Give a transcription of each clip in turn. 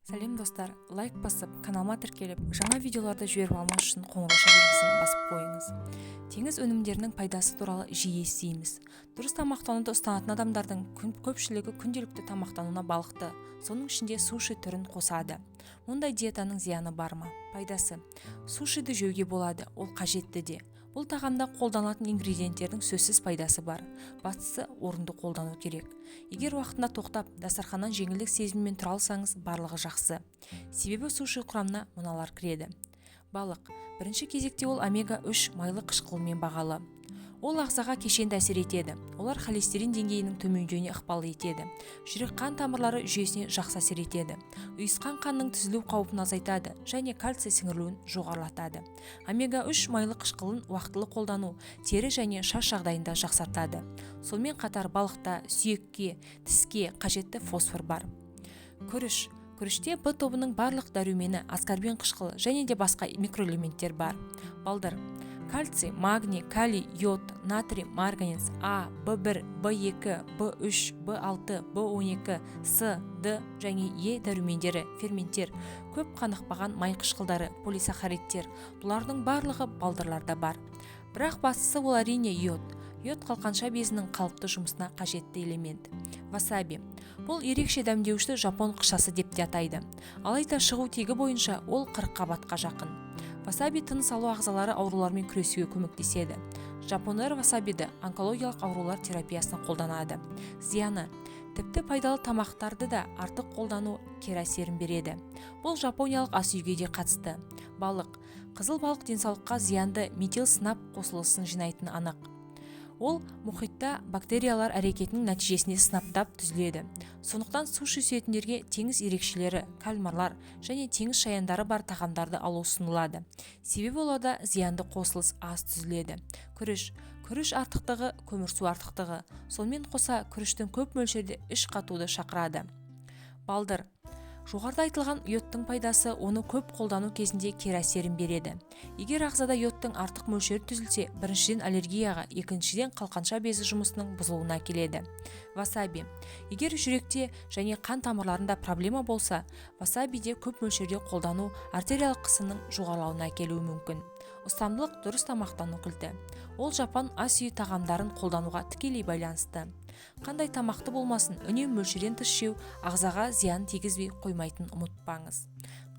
Сәлем, достар! Лайк басып, каналыма тіркеліп, жаңа видеоларды жіберіп алмас үшін қоңырауша белгісін басып қойыңыз. Теңіз өнімдерінің пайдасы туралы жиі естиміз. Дұрыс тамақтануды ұстанатын адамдардың көпшілігі күнделікті тамақтануына балықты, соның ішінде суши түрін қосады. Мұндай диетаның зияны бар ма, пайдасы? Сушиді жеуге болады, ол қажетті де. Бұл тағамда қолданылатын ингредиенттердің сөзсіз пайдасы бар. Бастысы, орынды қолдану керек. Егер уақытында тоқтап, дастарханнан жеңілдік сезімімен тұра алсаңыз, барлығы жақсы. Себебі суши құрамына мыналар кіреді. Балық. Бірінші кезекте ол омега-3 майлы қышқылымен бағалы. Ол ағзаға кешенді әсер етеді. Олар холестерин деңгейінің төмендеуіне ықпал етеді, жүрек қан тамырлары жүйесіне жақсы әсер етеді, ұйысқан қанның түзілу қаупін азайтады және кальций сіңірілуін жоғарылатады. Омега-3 майлы қышқылын уақтылы қолдану тері және шаш жағдайын да жақсартады. Сонымен қатар балықта сүйекке, тіске қажетті фосфор бар. Күріш. Күріште Б тобының барлық дәрумені, аскорбин қышқылы және де басқа микроэлементтер бар. Балдыр. Кальций, магний, калий, йод, натрий, марганец, А, В1, В2, В3, В6, В12, С, Д және Е дәрумендері, ферменттер, көп қанықпаған май қышқылдары, полисахаридтер – бұлардың барлығы балдырларда бар. Бірақ бастысы ол, әрине, йод. Йод қалқанша безінің қалыпты жұмысына қажетті элемент. Васаби. Бұл ерекше дәмдеуішті жапон қышасы деп те атайды. Алайда шығу тегі бойынша ол қырыққабатқа жақын. Васаби тыныс алу ағзалары аурулармен күресуге көмектеседі. Жапондар васабиді онкологиялық аурулар терапиясына қолданады. Зияны. Тіпті пайдалы тамақтарды да артық қолдану кері әсерін береді. Бұл жапониялық ас үйге де қатысты. Балық. Қызыл балық денсаулыққа зиянды метил сынап қосылысын жинайтыны анық. Ол мұхитта бактериялар әрекетінің нәтижесінде сынаптап түзіледі. Сондықтан суши сүйетіндерге теңіз ерекшелері, кальмарлар және теңіз шаяндары бар тағамдарды алу ұсынылады, себебі оларда зиянды қосылыс аз түзіледі. Күріш. Күріш артықтығы, көмірсу артықтығы. Сонымен қоса күріштің көп мөлшерде іш қатуды шақырады. Балдыр. Жоғарыда айтылған йодтың пайдасы оны көп қолдану кезінде кері әсерін береді. Егер ағзада йодтың артық мөлшері түзілсе, біріншіден, аллергияға, екіншіден, қалқанша безі жұмысының бұзылуына әкеледі. Васаби. Егер жүректе және қан тамырларында проблема болса, васабиде көп мөлшерде қолдану артериялық қысымның жоғарылауына әкелуі мүмкін. Ұстамдылық – дұрыс тамақтану кілті. Ол жапон ас үй тағамдарын қолдануға тікелей байланысты. Қандай тамақты болмасын, үнемі мөлшерден тыс жеу ағзаға зиян тигізбей қоймайтынын ұмытпаңыз.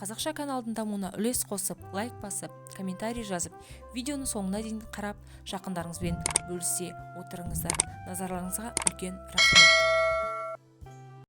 Қазақша каналдың дамуына үлес қосып, лайк басып, комментарий жазып, видеоны соңына дейін қарап, жақындарыңызбен бөлісе отырыңыздар. Назарларыңызға үлкен рахмет!